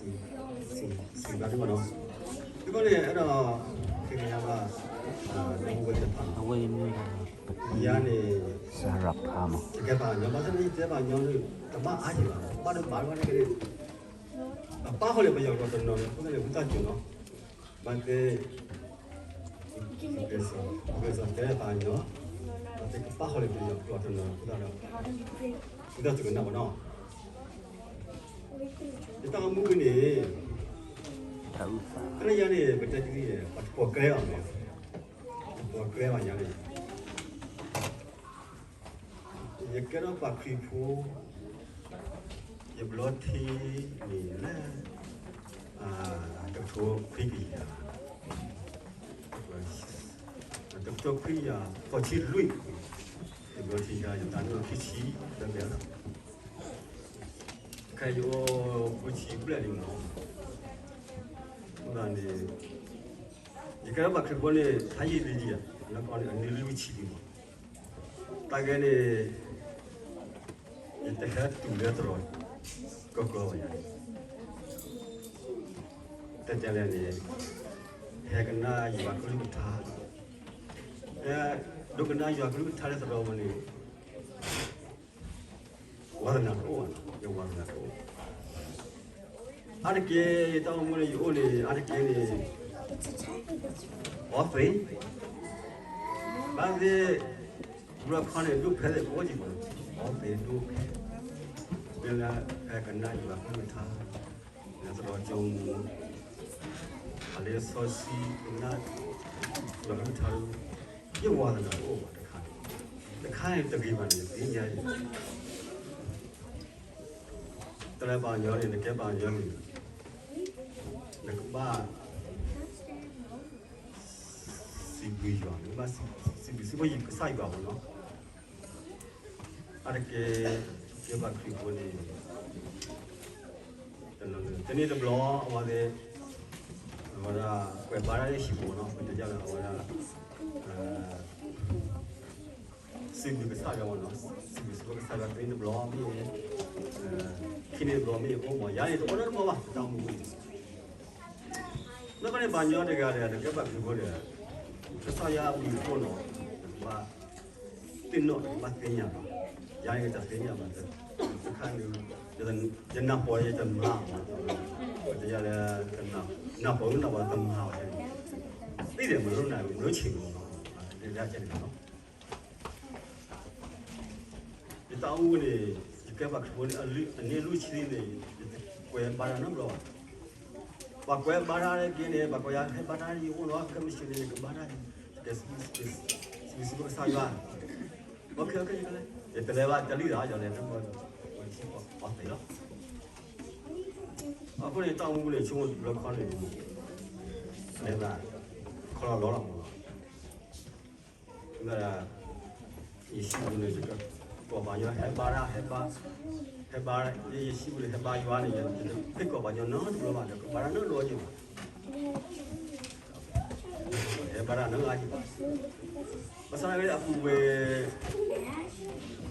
စံးဘျုးဘၣ်ဒ်မနီၤ, ဒ်န့ၣ် အဲၣ်ဒိး က့ၤကညးဘၣ် ဒီပုၢ်ဝဲၢ်သ့ၣ်တဖၣ်, အဝဲမ့ၢ်ဒၣ် ယၤန့ၣ် ယကဲပှၤကညီ ဘၣ်ဆၣ်သနာ်က့ ယကဲပှၤကညီန့ၣ် တဘၣ်အါက့ၤဘၣ်, ဘၣ်တဘၣ်တဘၣ်န့ၣ်က့ၤန့ၣ် အပၢ်ဃီလၢပယီၤကျိာ်တနီၤန့ၣ် အဃိသတးန့ၣ် ဝံသးစူၤနီၤ, ဘၣ်သ့ၣ် ပကစၢ်တဲပှၤကညီ, ဘၣ်သ့ၣ်ကပၢ်ဃီလၢပယီၤကျိာ်တနီၤအဃိသတးဒီး ဝံသးစူၤကနၣ်မနီၤ, ယတၢ်အိၣ်မူအံၤန့ၣ် တၢ်အုၣ်သး တနံၤညါန့ၣ် ပတဲတဂ့ၤန့ၣ် ပှၤတပိာ်ကျဲအီၤမး, တပိာ်ကျဲဘၣ်ညါန့ၣ် ယကဲထီၣ်ပှၤခရံာ်ဖိ, ယဘျီထံန့ၣ်လၢ တကထိခွံကယၤ, တကထိခွံကယၤဃိးဆံလွံၢ်, ယဘျီထံယၤ ယသးနံၣ်ခံဆံလၢဘဲလီၤ, ခဲအံၤယအိၣ်ဃုဆံဘျဲၣ်လံမး, အဃိသတးန့ၣ် ယကဲထီၣ်ပှၤခရံာ်ဖိန့ၣ် ဟါယံာ်လံဒံးဧါ, လၢကီးန့ၣ် အနံၤလွံၢ်ဆံလံမး, တၢ်ဂ့ၢ်န့ၣ် ယတဟဲတုၤလၢသရိာ်ကီၢ်ကီၢ်ဘၣ်ယၤ, တဲတဲလဲၣ်န့ၣ် ဟဲကနၣ်ယွၤကလုၢ်ကထါ, ဟဲဒိကနၣ်ယွၤကလုၢ်ကထါလၢသရိာ်ဝဲန့ၣ် ဝါသနာတအိၣ်ဘၣ်, ယဝါသနာတအိၣ်, အါတက့ၢ် ယတၢ်အိၣ်မူန့ၣ် ယအိၣ်န့ၣ် အါတက့ၢ်န့ၣ် အီသံး, ဘၣ်သ့ၣ် ဘျီခီန့ၣ် ဒိၣ်ဖဲသ့ၣ်အိၣ်ကံမး, အီသံးဒိၣ်ဖဲ, မ့ၢ်လၢ ဟဲကနၣ်ယွၤကလုၢ်ကထါ, လၢသရိာ်ကၠိမူ, အလံာ်စီဆှံကနၣ်, ယွၤကလုၢ်ကထါ, ယဝါသနာတအိၣ်ဘၣ်တခါ, တခါန့ၣ်တဂ့ၤဘၣ်န့ၣ် သ့ၣ်ညါအံၤ တလဲၤပှၤကညီန့ၣ် နကဲပှၤကညီန့ၣ် နကဘၣ် စံးဘျုးယွၤ, နကဘၣ်စံးဘျုးစံးဖှိၣ်ကစၢ်ယွၤမးနီၤ, အါတက့ၢ် ကဲပှၤခရံာ်ဖိန့ၣ် တနံၤတဘျီ အဝဲသ့ၣ် အဝဲဒၣ် ကွဲးဘါတၢ်လၢဟံၣ်ပူၤနီၤ, ပတဲဒ်လဲၣ် အဝဲဒၣ် စံးဘျုးကစၢ်ယွၤမးနီၤ, စံးဘျုးစံးဖှိၣ်ကစၢ်ယွၤ တနံၤတဘျီမ့ၢ်ဂ့ၤ, ခံနံၤတဘျီမ့ၢ်ဂ့ၤ အိၣ်မး, ယၤန့ၣ်တအိၣ်နီတဘျီဘၣ် တၢ်အိၣ်မူပူၤန့ၣ်, လၢကီးန့ၣ် ပှၤကညီတဂၤဒီး နကဲပှၤခရံာ်ဖိဒီး ကစၢ်ယွၤအဘျုးအဖှိၣ်နီၤ, နကဘၣ်သ့ၣ်နီၣ် နကဘၣ်သ့ၣ်ညါနီၤ, ယၤန့ၣ်တသ့ၣ်ညါဘၣ်, တခါန့ၣ် ယနၢ်ပၢၢ်ယတမၤဘၣ်, ပတဲယၤလၢ နၢ်ပၢၢ်နၢ်ပၢၢ်တမၤဘၣ်, သ့ၣ်ဒီးမၤလိနၤမၤလိဆံးမး, ဒ်လဲၣ်ကဲန့ၣ်နီၤ ယတၢ်အိၣ်မူန့ၣ် ယကဲပှၤခရံာ်ဖိန့ၣ် အနံၣ်လွံၢ်ဆံန့ၣ် ယတကွဲးဘါတၢ်နီတဘျီဘၣ်, ပှၤကွဲးဘါတၢ်တက့ၢ်န့ၣ် ပှၤကွဲးယၤ ဟဲဘါတၢ်ယအိၣ်လီၤ ခဲမုၢ်ဆ့ၣ်န့ၣ် ယကဘါတၢ်န့ၣ် ယကဲစံးဘျုးစံးဖှိၣ်ကစၢ်ယွၤ, ယတလဲၤဘၣ်တလံၢ်လီၤ ယလဲၤတၢ်မၤ အီသံးလီၤ, အဃိန့ၣ် တၢ်အိၣ်မူန့ၣ် ဆိကမိၣ်တဘျီခီန့ၣ် လဲၤဘၣ် ခီလီၤလီၤလီၤမး မ့ၢ်ဒၣ် ယဟံၣ်ပူၤန့ၣ် ယကကိးပှၤကညီ ဟဲဘါတၢ် ဟဲဘါ, ဟဲဘါ, ယဟံၣ်ပူၤန့ၣ် ဟဲဘါယွၤန့ၣ် ယတဃ့ကိးပှၤကညီနီတဘျီဘၣ် ဒီးကဘါတၢ်နီတဘျီက့ၤဘၣ်, ဟဲဘါတၢ်နီတဂၤက့ၤဘၣ်, ဘၣ်ဆၣ်သနာ်က့ အပူၤဝဲ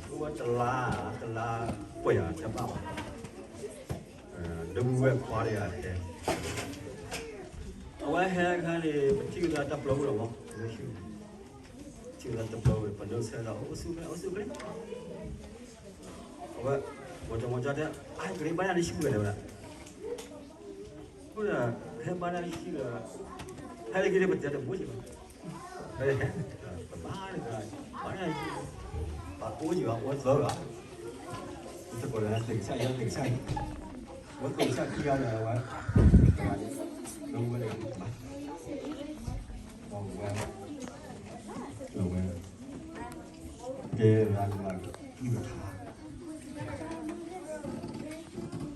အိၣ်ဝဲတလါ, တလါပှဲၤယၤတဘၣ်ဘၣ် ဒီပုၢ်ဝဲၢ်ခွါတဂၤဟဲ, အဝဲဟဲအခါန့ၣ် ပထံၣ်ဝဲဒၣ်တၢ်ပျီပူၤလီၤမး, ထံၣ်ဝဲဒၣ်တၢ်ပျီပူၤ ပဒိၣ်ဆဲးဒီး အိၣ်ဆူၣ်ဖဲ အိၣ်ဆူၣ်ဖဲ, အဝဲ မီၤကၠီမီၤကၠီတဲ အါ ကရ့ဘါယွၤန့ၣ်ဆံးပူၤလဲၣ်ဝဲဒၣ်, အဃိဒီး ဟဲဘါတၢ်ဆံးဒီး ဟဲလၢက့ၤန့ၣ် ပတဲတဘိက့ၤဘၣ် ပဘါတဂၤ ဘါတဂၤ ပအိၣ်ယံၤဘၣ် အိၣ်သၢဂၤ, တကိးလၢသ့ၣ်ကစၢ်ယွၤ သ့ၣ်ကစၢ်ယွၤ, ဝဲသ့ၣ်ကစၢ်ခံဂၤဒီးဝဲ, ဝဲ, ဝဲ, ကဲရၤလီၤကံၢ်ကထါ,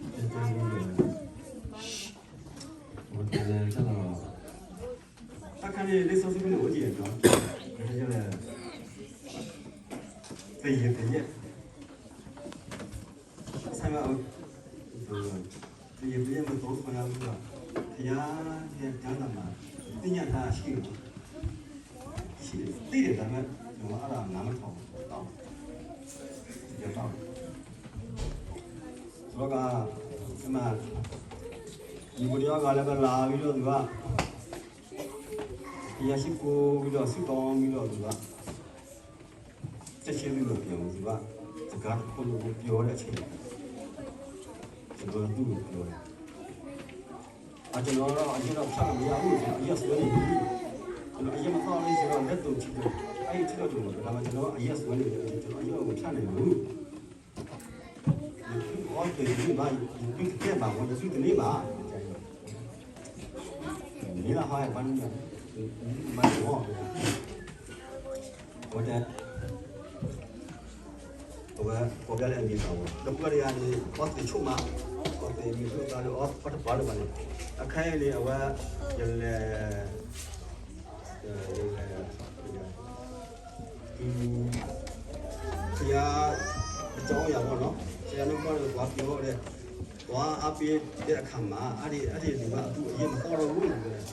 ကဲကဲ, ဝဲတဲလၢတၢ်လီၤ တၢ်ခါန့ၣ် လံာ်စီဆှံပူၤန့ၣ်အိၣ်က့ၤနီၤ, သယုၢ်သညက်, ဆၢ, သယုၢ်သညက် မသိခွါလၢအပူၤဒီး, ဘုရားရဲ့ကျမ်းစာမှာ သ့ၣ်ညါတၢ်ရှိတယ်, ရှိတယ်, သိတယ် ဒါပေမဲ့ ကျွန်တော်အဲ့ဒါနားမထောင်ဘူး, တောက်တယ်, ဒီတော့က အမှ ယပဒံအဂၤလၢကလၤဝံၤဒီးသုဘၣ်, ယၤဆံကိးဝံၤဒီး ဆူတီဝံၤဒီးသုဘၣ်, တဆ့သုမ့ၢ်ပျံၤဝံၤသုဘၣ်, စကၤတခိၣ်လၢပျီဝဲဒၣ်အဆ့, တဘျီသုမ့ၢ်ပျီဝဲဒၣ်, အကနီၤဒီးအယဲၢ်ဒီးဖၣ်ကမ့ၢ်ယၤအိၣ် အယဲၢ်အစွဲန့ၣ်, အယဲၢ်မသီၣ်လၢယဲၢ်ဒီးလဲၤတိာ်ထံဒီး အအံၤထံဒီးတမ့ၢ်ကဒါမ့ၢ်ကနီၤ အယဲၢ်အစွဲန့ၣ် အယဲၢ်အဂီၤဖၣ်န့ၣ်လီၤ. ယဒုးအီၣ်က့ၤတန့ၢ်ဘၣ်, ယဒုးတကဲဘၣ်ဝဲ ယဒုးတန့ၢ်ဘၣ်, မ့ၢ်လၢဟါဘၣ်န့ၣ်, ဘၣ်န့ၣ်လီၤ, အဝဲတဲ, အဝဲကိးပျါလၢအမံၤသးဝဲ ဒီပုၢ်ဝဲၢ်တဂၤန့ၣ် အီသံးဆိကမိၣ်မး, အီသံးမံၤဆိကမိၣ်သးလၢအီတပၤလၢၤဘၣ်န့ၣ်, အခါအံၤန့ၣ် အဝဲ, ယလဲၤ ယလဲၤ, တုၤ, ခါ, အကၠီယၤဘၣ်နီၤ, ခါယၤန့ၣ်ဘၣ်ဒီး ပှၤပျီဝဲဒၣ်, ပှၤအါပ့ၤတဲအခါမး အါဒံးအါဒံးဒံးဘၣ် အဒုးအယဲၢ်မသီၣ်ဒီးဝဲန့ၣ်,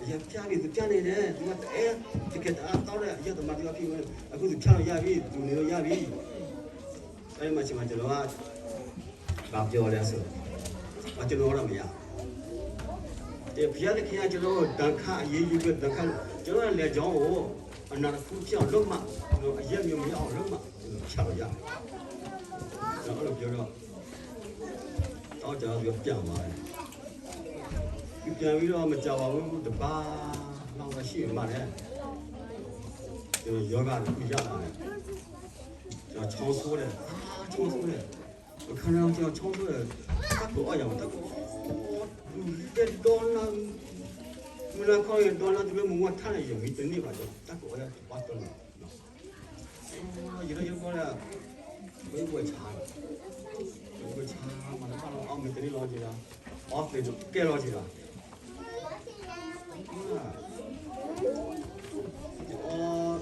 ယဖၠါဘံၣ်သုဖၠါန့ၣ်ဒီး သုမ့ၢ်တအဲၣ်တကဲတအါသီဒီး ယဲၢ်တမၤဒုးအီၣ်ဖံဝဲ, အဃိသုဖၠါလီၤယၤဘံၣ် သုန့ၣ်လီၤယၤဘံၣ်, အမၤဆံးမၤစၢၤလီၤ, ဘၣ်ပျီဝဲဒၣ်အစိၤ, အကၠီဒီးမ့ၢ်ယၤ တဲဖျါသ့ၣ်ခံဂၤ ကၠီဒီးတၢ်ခါအယံၤယံၤကတၢၢ်တၢ်ခါ, ကၠီဒီးလဲၤကၠီအိၣ်, အနၢ်တခူဖၠါအီၤလၢမး, အယဲၢ်မံၤမံၤအီၤလၢမး, ဖၠါလီၤယၤ, ဒီးအီၣ်လီၤပျီဒီး, တၢ်အီၣ်တၢ်အီပျီမး, ပျီဝံၤဒီးမစၢ်ဝၤဝဲတဘၣ်, လီၤဝဲဆံးမးလဲၣ်, ကၠီဒီးယီၤဂၤတခူယၤလီၤန့ၣ်, ကၠီဒီးဆီဆိဒီး, ဆီဆိဒီး, အခါန့ၣ်ကၠီဒီးဆီဆိဒီး, တၢ်ကိးအီၣ်ယၤဝဲ တၢ်ကိးအီၣ်, ဒူၣ်တဲဒီနၤ, မုၢ်နၤခီဒီနၤ တုၤလၢမုၢ်ဝါထါန့ၣ် ယမံတန့ၢ်ဘၣ်ဒီး တၢ်ကိးအီၣ်ယၤတပှၢ်တၢၢ်န့ၣ်, ယံာ်ဒီးယံာ်ဒီး, ဝဲယဘှဲးဆါ, ဝဲယဘှဲးဆါ, မၤတဘၣ်လီၤ အီၣ်မ့ၢ်တန့ၢ်လီၤက့ၤဒီး, အီၣ်သ့ၣ်တကဲလီၤက့ၤဒီး ယအီၣ်က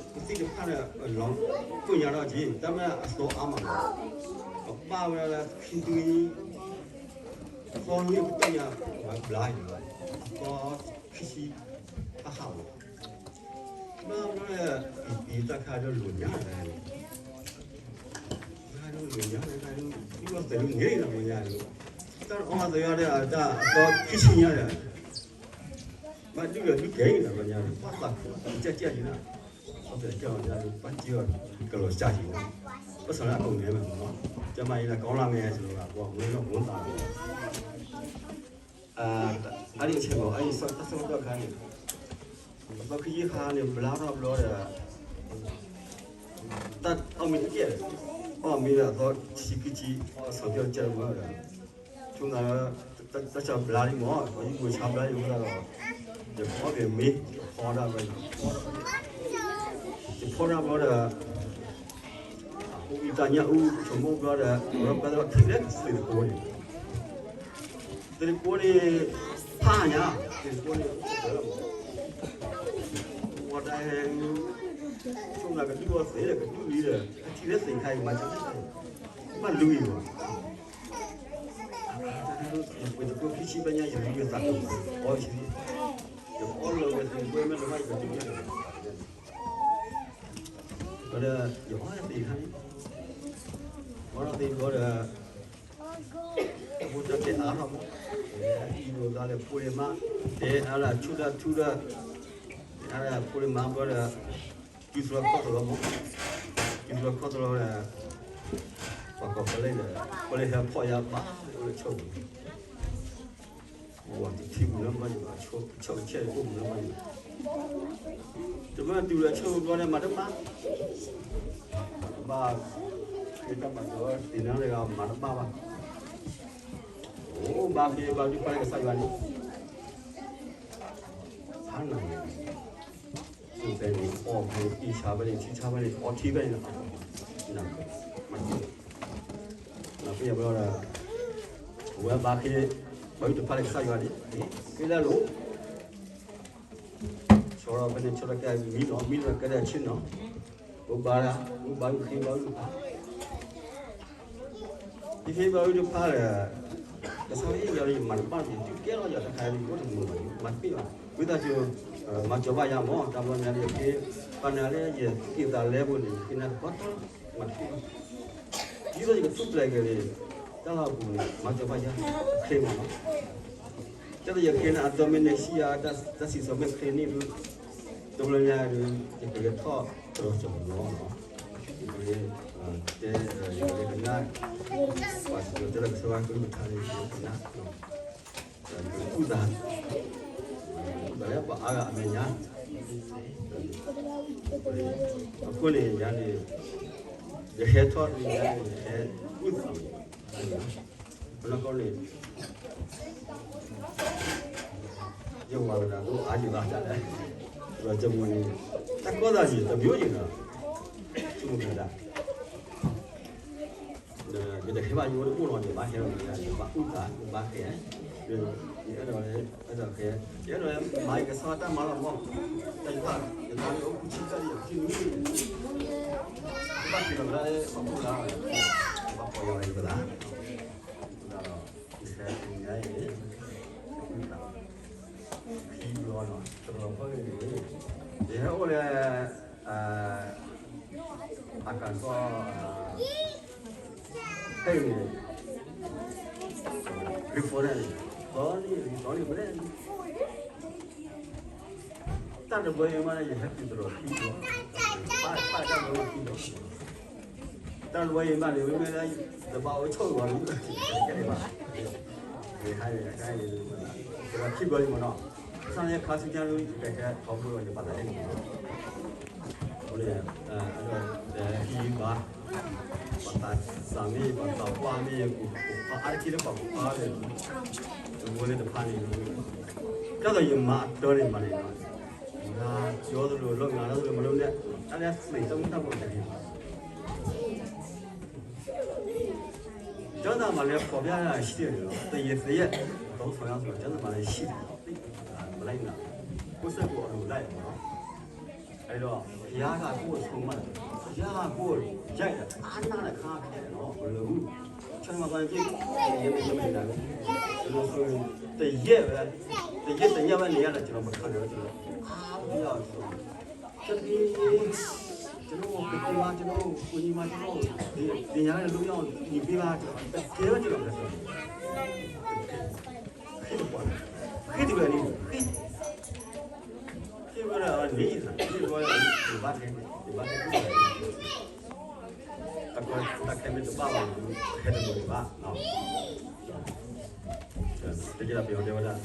သံၣ်တဖၣ်န့ၣ် လီၤကိၣ်ညါထီၣ်က့ၤ တၢ်မ့ၢ်အသီအါမးလီၤ, ကဘၣ်ဝဲဒၣ်လၢခံနွံ, သီနွံပတီၢ်ညါ, ဝဲဘျါအံၤလီၤ, အသီခံဆံ, တၢ်ဟးလီၤ, ဘၣ်ဝဲဒၣ်, အံၤတၢ်ခါဒိၣ်လိာ်ညါ, တၢ်ဒိၣ်လိာ်ညါ, တၢ်ဒိၣ်လိာ်ညါ, တၢ်ဒိၣ်လိာ်ညါ, တၢ်အီၣ်သးယီဒီးတၢ်အသီခံဆံညါဒီး ဘၣ်ဒုးဒီးဒုးကဲအံၤလီၤ ပှၤညါန့ၣ် ပှၤသးခု ကၢ်ကၢ်ယံၤနၤ, အီၣ်သးကၢ်လီၤညါန့ၣ် ပှၤစံၢ်အီၤကလီၤစၢ်ယံၤနၤ, ဘၣ်ဆၣ်လၢအကိးန့ၣ်မ့ၢ်နီၤ, ကမၤယံၤနၤ ကီလၢ်မဲာ် စၢၤဘၣ် ပှၤမ့ၢ်နီၢ်မူသး, အါဒံးဆဲးဘၣ် အါဒံးတၢ်ဆၢကတီၢ်ခါန့ၣ်, အသီခံဆံဟါန့ၣ် ဘျါထီၣ်ဘျီဒီး တၢ်အီၣ်မ့ၤတကဲၢ်, အီၣ်မ့ၤဒီးအသီဆံခံဆံ, အီၣ်ဆီကၢၢ်ကၢၢ်မးဒီး, ဆိကမိၣ်, တၢ်ဆါဘျါလံမး ပှၤဟံၣ်ပူၤဆါဘျါလံမးဒီး, ယဖီက့ၤမ့ၤ ယဖီဒၣ်ဝဲ, ယဖီဒၣ်ဘျီဒီး, အအူအံၤတၢ်ညၣ်အူ ဆိကမိၣ်ဘျီဒီး အဝဲပၢ်သ့ၣ်လီၤထံၣ်လၢသ့ၣ်တကိးန့ၣ် သ့ၣ်တကိးန့ၣ်, ဖးညါ, သ့ၣ်တကိးန့ၣ်, ဝီတၢ်ဟဲ, ဆိကမိၣ်ကဒုၣ်အီၣ်သ့ဒီး ကဒုၣ်လံဒီး အထံၣ်လၢသ့ၣ်ခါအံၤမၤကၢ်, ဘၣ်လူၤအံၤဘၣ်, ပှ့ၤတကိးခံဆံဘျီညါ ယလူၤယသး, အီဆံ, ယအီၣ်လၢဝဲသ့ၣ်တကိးမ့ၢ်တဘၣ်ယကဒုၣ်ညါ, ဒီးယအီၣ်သ့ၣ်ခါန့ၣ်, အီၣ်ဒီးသ့ၣ်ဘျီဒီး အဖိတၢ်တဲအါထီၣ်မး, အံၤဒိးသးဒီးဖိန့ၣ်မး, တဲအါဒၣ်ဆူၣ်ဒၣ်ထူဒၣ်, တဲအါဒၣ်ဖိန့ၣ်မးဘျီဒီး, တုၤသလီခီၣ်သလီမး, တုၤသလီခီၣ်သလီဒီး, ပှၤကိးဖဲလဲၣ်ဒီး, ဖဲလဲၣ်ဟဲဖီၣ်ယၤဘၣ်, အိၣ်လၢဆိၣ်ပူၤ, ဝၤတထံၣ်ပူၤလၢမၤယဘၣ်, ဆိၣ်ကဆဲၣ်အိၣ်ပူၤလၢမၤယဘၣ်, တမ့ၢ်တုၤလၢဆိၣ်ပူၤဘျီန့ၣ် မၤတဘၣ်, မၤတဘၣ်, မ့ၢ်တၢ်မၤစၢၤသ့ၣ်နီတဂၤမၤတဘၣ်ဘၣ်, အိၣ်ဘၣ်ဖဲဘၣ်ဒုးဖးလၢကစၢ်ယွၤန့ၣ်, ဖးနၤန့ၣ်, အိၣ်ဖဲန့ၣ် အီၣ်ဖဲန့ၣ် ထံဆါဖဲန့ၣ် အီထံဖဲန့ၣ်, နၢ်, မၤတဘၣ်, နၢ်ဖဲယဘျီဒီး, အဝဲဘၣ်ဖဲ, ဘၣ်ဒုးတဖးလၢကစၢ်ယွၤန့ၣ်, ဖဲလဲၣ်လိၤ ဆီထီၣ်ဖဲန့ၣ် ဆီထီၣ်ကဲမံနီၤ မံနီၤကဲဒၣ်ဆ့ၣ်နီၤ, ဘိးဘါဒၣ် ဘိးဘါဒုးဃ့ဘါဒုးဖး, ယဃ့ဘါဒုးဖးဒီး, ကစၢ်ယွၤန့ၣ် ယမၤတဘၣ်န့ၣ် ယဒုးကဲထီၣ်ယၤတခါအံၤ ယအိၣ်တမုာ်ဘၣ် မၤတဘၣ်ဘၣ်, ဝံသးစူၤ, မၤစၢၤဘၣ်ယၤမး တၢ်ဘျီညါန့ၣ် ယဃ့, ဘၣ်နၤလၢယသူၣ်ကံၢ်သးလဲပူၤန့ၣ် ယဃ့နၤတဘၣ်တၢ် မၤတဘၣ်ဘၣ်, ဒ်သိးယကထူၣ်ဖျဲးက့ၤန့ၣ်, တၢ်လၢအပူၤန့ၣ် မၤစၢၤဘၣ်ယၤ, ချ့မးနီၤ တၢ်လၢယဃ့န့ၣ် အသီမ့ၢ်န့ၢ်ဆံးယၤ တၢ်စံးဆၢမ့ၢ်ချ့န့ၢ်ဒုး တဘျီညါဒုး ယကလဲၤထီၣ်တရီၤကၠီၤပနီၤနီၤ, ယကလဲၤ တဲ ယကလဲၤကနၣ် ပှၤစံးတဲလၢကစၢ်ယွၤကလုၢ်ကထါန့ၣ် ယကနၣ် အူသး အူသးလၢပှၤအါဂၤအမဲာ်ညါ အဃိန့ၣ် ယၤန့ၣ် ယဟဲထီၣ်ဒုး ယၤန့ၣ် ယဟဲအူသး အနီၢ်ကီၢ်န့ၣ် ယဝၤဝဲဒၣ် ဒိၣ်အါယံၤဘၣ်တၢ်လဲၣ်, ဒီးယမိၢ်န့ၣ် တၢ်ကီသးယံၤ တမျိုးယံၤဒီး ယမိၢ်ကဒၣ် ယတဟဲဘၣ်ယိၣ်တအိၣ်လီၤ ယဘၣ်ဟဲလီၤ ယဘၣ်အူသး ယဘၣ်ဃဲ ယအဲၣ်ဒိး အဲၣ်ဒိးဃဲ ယအဲၣ်ဒိး မၤယကစၢ်တၢ်မၤလီၤမီၢ် တၢ်ယဖၣ် ယနါလၢအိၣ်ခူၣ်ဆံတၢ်ယဖၣ်နွံ ယဘၣ်က့ၤလီၤဝဲဒၣ် ပှၤကူၣ်လၢ ဘၣ်ပီၢ်ယၤဝဲယကသး ဒီး ယဟဲညါအံၤ ခံဘျီနီၤ တဘျီဖီၣ်န့ၣ် ယဟဲအိၣ်လၢ အကၤကီၢ် ဖဲအံၤန့ၣ် California န့ၣ် သီန့ၣ် သီန့ၣ် ဖဲန့ၣ် တၢ်တဘျီအံၤမးန့ၣ် ယဟဲတုၤသရိာ်ခံဘျီ ပၢ်ပၢ်တၢ်ဘျီခံဘျီ တၢ်တဘျီအံၤမးန့ၣ် မ့မ့ၢ်လၢ တဘၣ်အိၣ်ဆိၣ်ဂီၤလံ တကဲဘၣ် ယဟဲန့ၣ် အခါအံၤ သရိာ်ခံဘျီလံမ့ၢ်နီၤ ဆၣ်န့ၣ် ခါဆူညါလၢ ယကဟဲထီဘိလီၤ ယပာ်သးန့ၣ်မ့ၢ်နီၤ အဃိန့ၣ် အဲၣ်ဒိးတဲဟံးဘါ ပှၤသးစၢ်မ့ၢ် ပှၤသးပှၢ်မ့ၢ် ပှၤအါတက့ၢ်လၢပှၤကဖါန့ၣ် တဝဲလၢတဖါန့ၣ် ကၢ်သိးယမၤအတၢ်န့ၣ်မးန့ၣ် ယၤကၠီသလိၤလီၤ ယၤလီၤသလိၤမၤလိန့ၣ် တၢ်လၢသ့ၣ်တၢ်မုၢ်တၢ်ဘိတဂ့ၤ ကျမ်းစာမှာလည်း ဖော်ပြထားတာရှိတယ်နော် သရေသရက် အသုံးဆောင်ရဆိုတော့ ကျမ်းစာမှာလည်းရှိတယ်နော် သိပ်မလိုက်နာဘူး ကိုယ့်စိတ်ကိုယ်အလိုလိုက်ပေါ့နော် အဲ့တော့ ဘုရားကကိုယ့်ကိုဆုံးမတယ် ဘုရားကကိုယ့်ကိုရိုက်တယ် အားနာတယ် ခါခဲတယ်နော် မလွယ်ဘူး ကျွန်တော်ဆိုရင် ကျွန်တော်ဆိုရင် တရက်ပဲ တရက်တညပဲနေရတယ် ကျွန်တော်မခံနိုင်ဘူး ကျွန်တော် အားမရဘူး ကျွန်တော် ကျွန်တော်ကို ကျွန်တော်ကို ကိုကြီးမ ကျွန်တော်ကို ဒီ ဒီညနေလုံးအောင် ညီပေးပါ ကျွန်တော် တကယ်ပဲ ကျွန်တော် လက်ဆောင် ခေတ်မကွာ ခေတ်တူတယ်လေ ခေတ် ခေတ်မကွာတာ နေလာ ခေတ်မကွာတာ ဒီဘက်ထဲ ဒီဘက်ထဲ တကွာ တခဲမင်းတဘၣ်ပါဘူး ခဲတလို့ပါနော် တကယ်တော့ ပြောတယ်ဝဲဒၣ်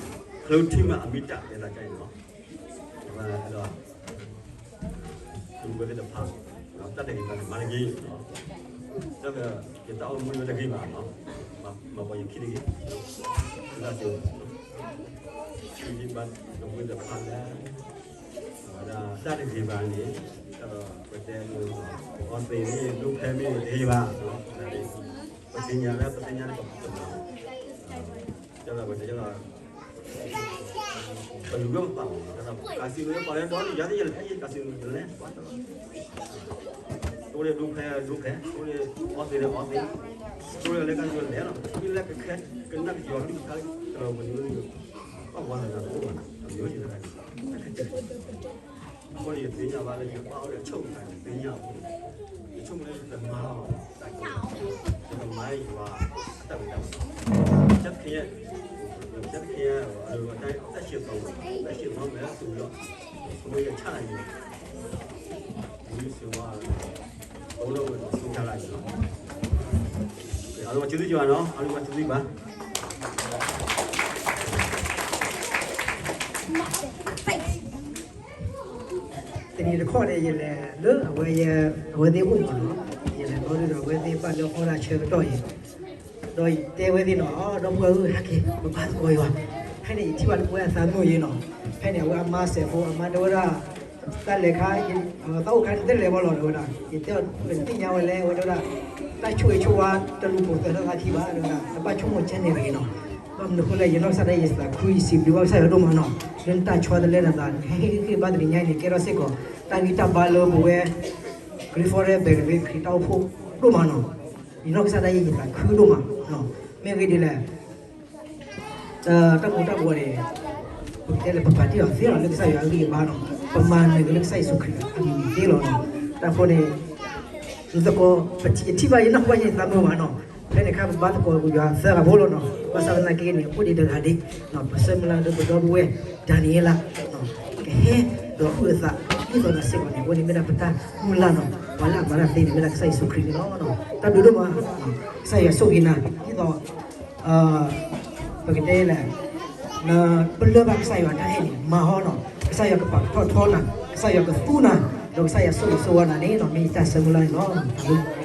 ဖျိုထီမှ အမီးတၢ် အဲဒါကြိုက်နော် ဒီဘက်တော့ သူဝဲသ့ၣ်တဖၣ် တၢ်တဂ့ၤဘၣ်မၤတဂ့ၤ တၢ်ယတၢ်အိၣ်မူဝဲတဂ့ၤဘၣ် မၤပှၤယခံတဂ့ၤ လၢစိၤ ခံဘၣ်တဝဲသ့ၣ်တဖၣ်လၢ တၢ်တဂ့ၤဘၣ်န့ၣ် တၢ်ဒီးပတဲ အီသံးမ့ၢ် ဒိဖဲမ့ၢ်တဂ့ၤဘၣ် ပသ့ၣ်ညါလၢပသ့ၣ်ညါလၢပကမၤ တၢ်ဒီးပတဲ ပလူၤဝဲပပာ်မး casino ပှၤလဲၤဒီးန့ၣ် ယၤသ့ၣ်ယလဲၤ casino ယလဲၤ ပှၤတၢ်ဒီး တအိၣ်လၢဒိဖဲဒိဖဲ တအိၣ်လၢအီသံးလၢအီသံး တအိၣ်လၢလဲၤ casino လဲၤလီၤ မ့ၢ်လၢကခဲ ကနၣ်ကယီၤကလုၢ်ကထါ တၢ်ဒီးပန့ၣ် ပှၤဝါသနာတအိၣ်ဘၣ် အမျိုးချင်တခါ အဃိန့ၣ် ယသ့ၣ်ညါဘၣ်လၢယပၢ်အိၣ်ဒီးဆိကမိၣ်တခါန့ၣ် သ့ၣ်ညါအဃိန့ၣ် ယဆိကမိၣ်လၢယတမၤလီၤဘၣ် ယကမၤယွၤအတၢ်ဝံတၢ်ဝါ ကဲသခ့ ကဲသခ့ အတၢ်ဆံးသီ တၢ်ဆံးသီမဲာ်လၢသူလီၤ အဝဲယဆၣ်လၢယ မုၢ်စ့ဝါ အဝဲဒၣ်ဝဲသူတၢ်လၢယလီၤ အဝဲကျေးဇူးတင်ပါနော် အဝဲကျေးဇူးတင်ပါ တနံၤတခီန့ၣ် ယလဲၤလၢအဝဲ အဝဲသ့ၣ်အိၣ်မးနီၤ, ယလဲၤဘျီဒုဒီး အဝဲသ့ၣ်ဘၣ်လၢအီၣ်ဒၣ်ဆၢကတီၢ်အံၤ, ဒီးယတဲဝဲသ့ၣ်နီၤ, ဒီပုၢ်ဝဲၢ်ဧၢ ဟဲက့ၤ ပဘါသကိးယွၤ, ဖဲန့ၣ် ယထံၣ်ဘၣ်လၢပဝဲအသးမုာ်ယဲနီၤ, ဖဲန့ၣ် အဝဲအမါစဲးဖိ အမါတဲဝဲဒၣ် တၢ်လဲၤခါ သးအိၣ်ခါန့ၣ် တလဲၤဘၣ်လီၤ တဲဝဲဒၣ်, ယတဲအီၤ ပသ့ၣ်ညါဝဲလဲၣ် ဝဲတဲဝဲဒၣ် တၢ်ဆိၣ်ဂ့ၤဆိၣ်ဝါ တလူၤပိာ်သၢထီၣ်သးခံဘၣ် တဲဝဲဒၣ်, တဘၣ်ဆိကမိၣ်ကဲန့ၣ်တဂ့ၤနီၤ, ဘၣ်မနုၤအဃိလဲၣ် ယနီၢ်ကစၢ်ဒၣ်ယသးခုယစံးဘျုးဘၣ်ကစၢ်ယွၤဒိၣ်မးနီၤ, လၢနတၢ်ဆီတလဲနသး ဟဲဟ့ၣ်ဂံၢ်ဟ့ၣ်ဘါတနံၤညါအံၤန့ၣ် ကဲထီၣ်စ့ၢ်ကီး တၢ်ဂံၢ်တၢ်ဘါလၢပဝဲ ခရံာ်ဖိရဲၣ် ဘဲရ်ခရံာ်တၢ်အိၣ်ဖှိၣ်ဒိၣ်မးနီၤ, ယနီၢ်ကစၢ်ဒၣ်ယသးခုဒိၣ်မး, မ့ၢ်ဂ့ၢ်ဒ်လဲၣ် တၢ်မူၤတၢ်ဘှီးန့ၣ် ပကတဲလၢပပာ်တ့ၢ်အီၤသ့လီၤ လၢကစၢ်ယွၤအဂံၢ်အဘါနီၤ, ပမၤနၢၤက့ၤလၢကစၢ်ယ့ၣ်ၡူးခရံာ်အမံၤန့ၣ်သ့လီၤနီၤ, တၢ်ဖိန့ၣ် ယသကိး ပထံၣ်ဘၣ်ယနီၢ်ကစၢ်ယသးမုာ်မးနီၤ, ဖဲ ဖဲန့ၣ်အခါ ပဘါသကိးယွၤသၢဂၤဖိလီၤနီၤ. ဘၣ်ဆၣ်သနာ်က့န့ၣ် အိၣ်ဒံးတဂၤဒၣ်, ပဆၢမုၢ်လၢ်လၢပဒီပုၢ်ဝဲၢ် ဒၤနံးယ့လး ကဟဲဒီးအုၣ်အသး ဒ်သိးဒီးစ့ၢ်ကီးန့ၣ် အဝဲန့ၣ်မ့ၢ်ဒၣ်ပတၢ်မုၢ်လၢ်နီၤ. ပှၤလၢအမၤတၢ်သ့န့ၣ် မ့ၢ်ဒၣ်ကစၢ်ယ့ၣ်ၡူးခရံာ်န့ၣ်လီၤ. တၢ်ဘျုးဒိၣ်မး, ကစၢ်ယွၤဆိၣ်ဂ့ၤနၤ ဒ်သိး ပကတဲလဲၣ်, ပလၢၢ်ဘၣ်ကစၢ်ယွၤတၢ်အဲၣ်န့ၣ် မၤဟီနီၤ. ကစၢ်ယွၤကပာ်ထီၣ်ထီနၤ, ကစၢ်ယွၤကသူနၤ, ဒီးကစၢ်ယွၤဆိၣ်ဂ့ၤဆိၣ်ဝါနၤန့ၣ်နီၤ. မ့ၢ်ယတၢ်ဆၢမုၢ်လၢ်န့ၣ်လီၤ.